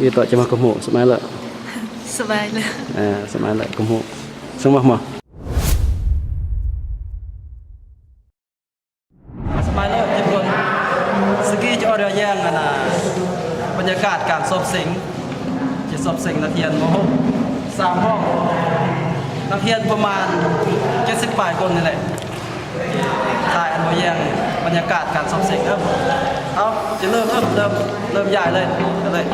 ອີ່ຕໍ່ຈະມາກະໂມ ສະມາຍເລີ ສະມາຍເລີ ເອີ ສະມາຍເລີ ກະໂມ ສະມາຍເລີ ສະມາຍເລີ ທຸກຄົນ. ສະກີຈະອອກເຮືອແຍງອັນນ່າ ບັນຍາກາດການສອບເສັງ ຈະສອບເສັງນັກຮຽນ ມໍຫົກ ສາມຫ້ອງ ນັກຮຽນປະມານເຈັດສິບປາຍຄົນນີ້ແຫຼະ. ຖ່າຍອັນບໍ່ແຍງບັນຍາກາດການສອບເສັງເດີ. ເອົາ ຈະເລີ່ມ ເລີ່ມ ເລີ່ມ ເລີ່ມຍ້າຍເລີຍ ເລີຍ.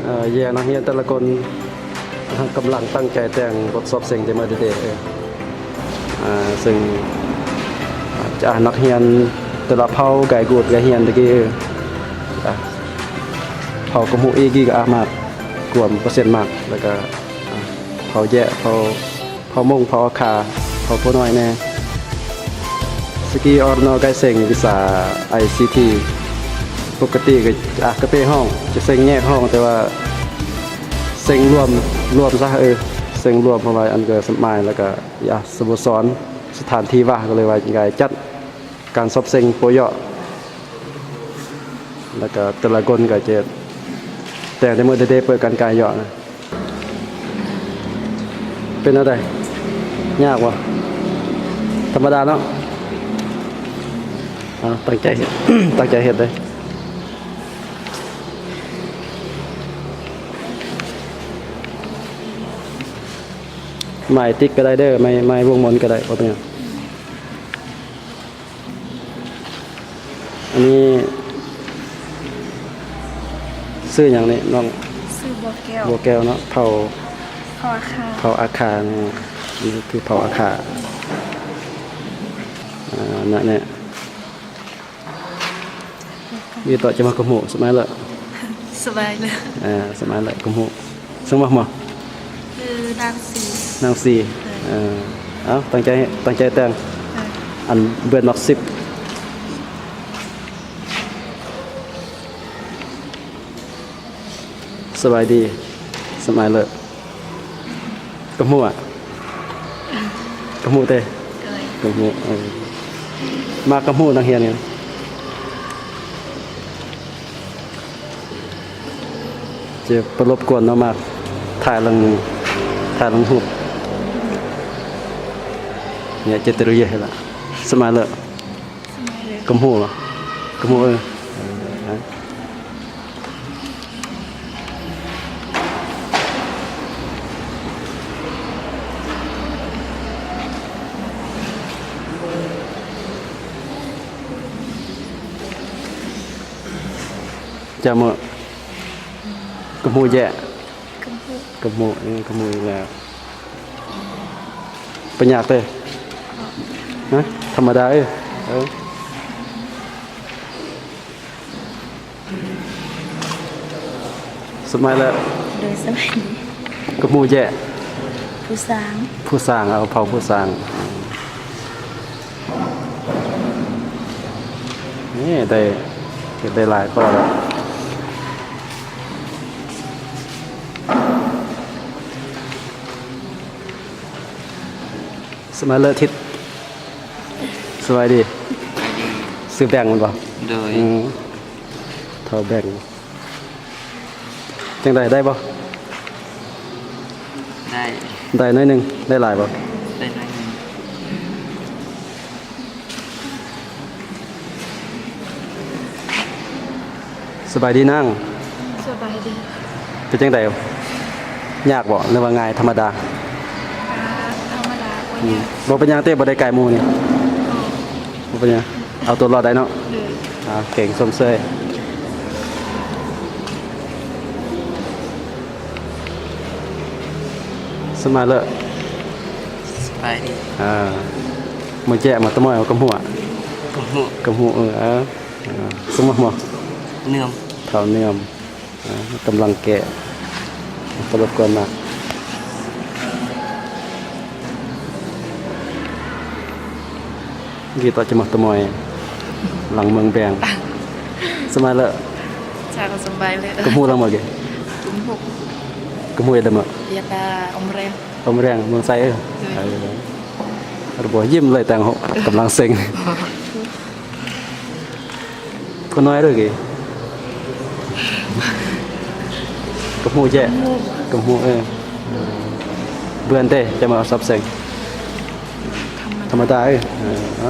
ເອີ ແຍງນັກຮຽນແຕ່ລະຄົນ ກຳລັງຕັ້ງໃຈແຕ່ງບົດສອບເສັງແຕ່ມື້ແຕ່ໆ ເອີ ອ່າ ເຊິ່ງ ອ່າ ຈາກນັກຮຽນແຕ່ລະເຜົ່າ ກາຍກູດກາຍຮຽນຕະກີ້ ອ່າ ເຜົ່າກະໝູອີກີກະອາມາກ ກວມເປີເຊັນມາກ ແລ້ວກະ ອ່າ ເຜົ່າແຢະ ເຜົ່າ ເຜົ່າມົ້ງ ເຜົ່າອາຄາ ເຜົ່າໂພນ້ອຍແດ່. ສະກີອອດນອກກາຍເສັງວິຊາໄອຊີທີ ປົກກະຕິກະ ອ່າ ກະເປຫ້ອງ ຈະເສັງແຍກຫ້ອງ ແຕ່ວ່າເສັງລວມ ລວມຊະ ເອີ ເສັງລວມ ເພາະວ່າອັນກະສະມາຍ ແລ້ວກະ ອ່າ ສະໂມສອນ ສະຖານທີ່ວ່າ ກະເລີຍວ່າກາຍຈັດການສອບເສັງໂປເຍາະ ແລ້ວກະແຕ່ລະຄົນກະຈະແຕ່ງແຕ່ມື້ແຕ່ເປີດກັນກາຍເຍາະນະ. ເປັນແນວໃດ? ຍາກບໍ່? ທຳມະດາເນາະ. ເອົາ ຕັ້ງໃຈເຮັດ ຕັ້ງໃຈເຮັດເດີ້. ໝາຍຕິກກະໄດ້ເດີ້ ໝາຍ ໝາຍວົງມົນກະໄດ້ ບໍ່ເປັນຫຍັງ. ອັນນີ້ຊື່ຫຍັງນີ້ນ້ອງ? ຊື່ບົວແກ້ວ. ບົວແກ້ວເນາະ ເຜົ່າ ເຜົ່າອາຄາ ເຜົ່າອາຄາເນາະ. ນີ້ຄືເຜົ່າອາຄາ ອ່າ ນະແນະ. ອີ່ຕໍ່ຈະມາກະໂມ ສະມາຍເລີ ສະມາຍເລີ ເອີ ສະມາຍເລີ ກະໂມ. ສະມາຍບໍ່? ຊື່ນາງສີ ນາງສີ ເອີ ເອົາ ຕັ້ງໃຈ ຕັ້ງໃຈແຕ່ງ ເອີ ອັນເບີດມັກສິບ. ສະບາຍດີ ສະມາຍເລີ. ກະໂມ ກະໂມເຕ ໂດຍ ກະໂມ ເອີ ມາກະໂມນັກຮຽນນີ້ ຈະໄປລົບກວນເນາະ ມາຖ່າຍເລື່ອງ ຖ່າຍເລື່ອງຮູບ ເນຍ ຈະຕະເລຍລະ ສະມາຍເລີ. ກະໂມ ກະໂມ ເອີ ເອີ ນະ. ຈະເໝີ ກະໝູແຍະ ກະໝູ ກະໝູ ເອີ ກະໝູອີກແລ້ວ ບໍ່ຍາກເດ້ ຮະ ທຳມະດາ ເອີ ເອີ. ສະໄໝເລີ ໂດຍ ສະບາຍດີ ກະໝູແຈະ ຜູ້ສາງ ຜູ້ສາງ ເອົາ ເຜົ່າຜູ້ສາງ ນີ້ໄດ້ ເຮັດໄດ້ຫຼາຍພໍແລ້ວ ສະໄໝເລີທິດ ສະບາຍດີ ຊື່ແບງແມ່ນບໍ່? ໂດຍ ອືມ ເຖົ້າແບງ ຈັ່ງໃດ ໄດ້ບໍ່? ໄດ້ ໄດ້ໜ້ອຍໜຶ່ງ ໄດ້ຫຼາຍບໍ່? ໄດ້ໜ້ອຍໜຶ່ງ. ສະບາຍດີນາງ ສະບາຍດີ ເປັນຈັ່ງໃດ ຍາກບໍ່ ຫຼືວ່າງ່າຍ ທຳມະດາ? ອ່າ ທຳມະດາ ບໍ່ຍາກ ອືມ ບໍ່ເປັນຫຍັງເຕ ບໍ່ໄດ້ກາຍໝູ່ນີ້ ບໍ່ ບໍ່ເປັນຫຍັງ ເອົາຕົວລອດໄດ້ເນາະ ໂດຍ ອ່າ ເກັ່ງຊົມເຊີຍ. ສະມາເລີ ສະບາຍດີ ອ່າ ມາແຈະມາຕະໝ້ອຍເອົາກຳຫົວ ກຳຫົວ ກຳຫົວ ເອີ ເອີ ອ່າ ສະມາໝໍ ເໜື່ອມ ເຖົ້າເໜື່ອມ ອ່າ ກຳລັງແກະ ບໍ່ລົບກວນມາກ. ກີຕອກຈະມາຕະມອຍ ຫຼັງເມືອງແບງ ສະມາຍເລີ ຈາກສະບາຍເລີ ກະຮູ້ຫຼັງມາກີ ກະຮູ້ ກະຮູ້ເດມາ ຍາຕາ ອົມແຮງ ອົມແຮງ ເມືອງໄຊເອີ ເອີ ເອີ ບໍ່ຍິ້ມເລີຍ ແຕ່ງກຳລັງເສັງ. ຜູ້ນ້ອຍເດີ ກະຮູ້ແຈະ ກະຮູ້ ເອີ ເບື່ອນເຕ ຈະມາສອບເສັງ ທຳມະດາ ທຳມະດາ ເອີ ເອີ ເ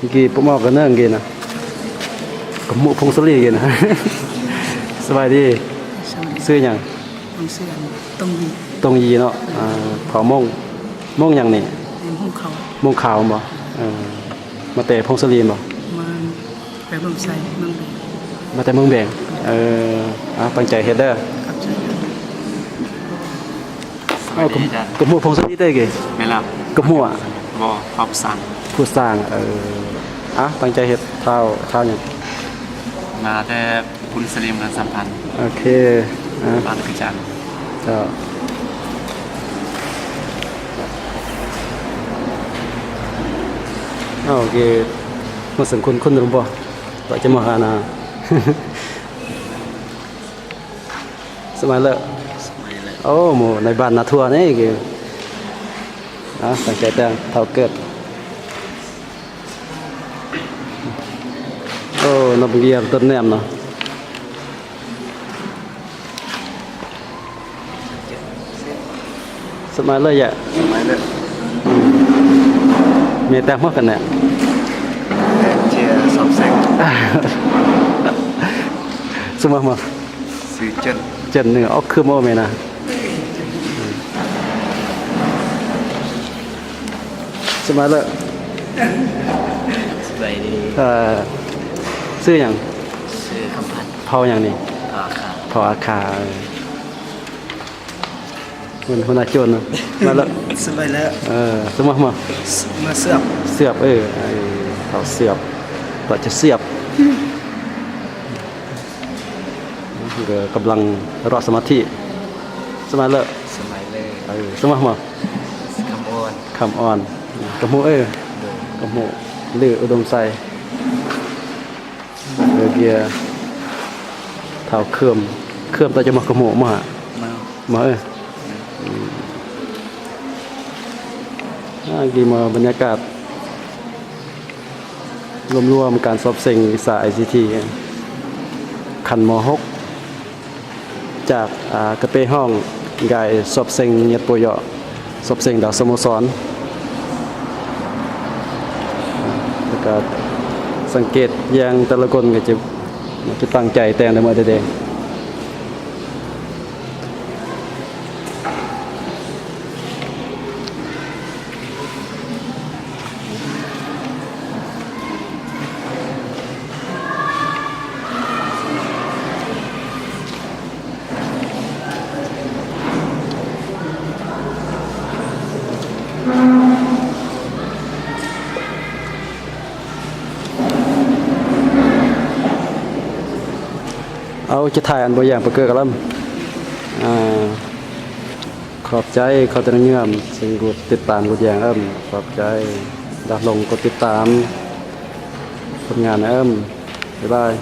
ອີ ກີ້ປຸ້ມອອກກັນເນີງກີ້ນະ ກະໝູ່ພົງສະລີກີ້ນະ ສະບາຍດີ ສະບາຍດີ ຊື່ຫຍັງ? ຕົງຢີ ຕົງຢີເນາະ ເອີ ເຜົ່າມົ້ງ ມົ້ງຫຍັງນີ້? ມົ້ງຂາວ ມົ້ງຂາວບໍ? ເອີ ມາແຕ່ຜົ້ງສາລີບໍ? ມາແຕ່ເມືອງໄຊ ເມືອງແບງ ມາແຕ່ເມືອງແບງ ເອີ ອ່າ ຕັ້ງໃຈເຮັດເດີ ຂອບໃຈ. ເອົາ ກະ ກະໝູ່ຜົ້ງສາລີເດ້ກີ້ ແມ່ນລະ ກະໝູ່ ບໍ່ ເຜົ່າຜູ້ສາງ ຜູ້ສາງ ເອີ ອ່າ ຕັ້ງໃຈເຮັດ ທ້າວ ທ້າວຫຍັງ? ມາແຕ່ ບຸນສະລິມ ເມືອງສຳພັນ ໂອເຄ ອ່າ ບ້ານກະຈັນ ເຈົ້າ ເອົາ ໂອເຄ ມາເຊິ່ງຄຸນ ຄຸນຮູ້ບໍ່ ວ່າຈະມາຫານາ ສະມາຍເລີ ສະມາຍເລີ ໂອ້ ໝູ່ໃນບ້ານນາທົ່ວນີ້ ອ່າ ຕັ້ງໃຈແຕ່ງ ເຖົ້າເກີດ. ໂອ້ ນອກເບງເອຍຕົ້ນແໜມເນາະ ສະມາຍເລີຍ ສະມາຍເລີຍ ເມແຕ່ງຫົວກັນແນ່ ເຈຍຊອບເຊັງ ສະມາຍມາ ຊື່ເຈີນ ເຈີນ ເອົາຄືໝໍແມ່ນະ. ສະບາຍເລີ ສະບາຍດີ ເອີ ຊື່ຫຍັງ? ຊື່ຄຳພັນ ເຜົ່າຫຍັງນີ້? ເຜົ່າອາຄາ ເຜົ່າອາຄາ ເອີ ເປັນຫົວໜ້າໂຈນເນາະ ມາເລີ ສະບາຍເລີ ເອີ ສະມາ ມາ ມາເຊືອບ ເຊືອບ ເອີ ເອົາເຊືອບ ກໍຈະເຊືອບ. ກຳລັງເລາະສະມາທິ ສະມາຍເລີ ສະມາຍເລີ ເອີ ສະມາຍມາ ຄຳອ່ອນ ຄຳອ່ອນ ກະໝູ່ເອີ ໂດຍ ກະໝູ່ ລືອຸດົມໄຊ ເອີ ເກຍ ທ້າວເຄື່ອມ ເຄື່ອມ ຕາຈະມາກະໝູ່ມາ ມາ ມາເອີ ອືມ ອ່າ ກີມາບັນຍາກາດ ລວມໆ ການສອບເສັງວິຊາໄອຊີທີ ຂັ້ນ ມໍຫົກ ຈາກ ອາ ກະເປຫ້ອງ ກາຍສອບເສັງຍຽດໂປເຍາະ ສອບເສັງດາວສະໂມສອນ ແລ້ວກະສັງເກດຢ່າງແຕ່ລະຄົນກະຈະ ຈະຕັ້ງໃຈແຕ່ງໄດ້ໝົດເດ. ສະ ເອົາ ຈະຖ່າຍອັນບໍ່ແຍ່ງປະເກີກະລຳ. ອ່າ ຂອບໃຈ ເຂົ້າແຕ່ນະເງືອມ ເຊິ່ງກົດຕິດຕາມກົດແຍ່ງເອີ້ມ ຂອບໃຈ. ດາລົງກົດຕິດຕາມຜົນງານເອີ້ມ. ບາຍບາຍ.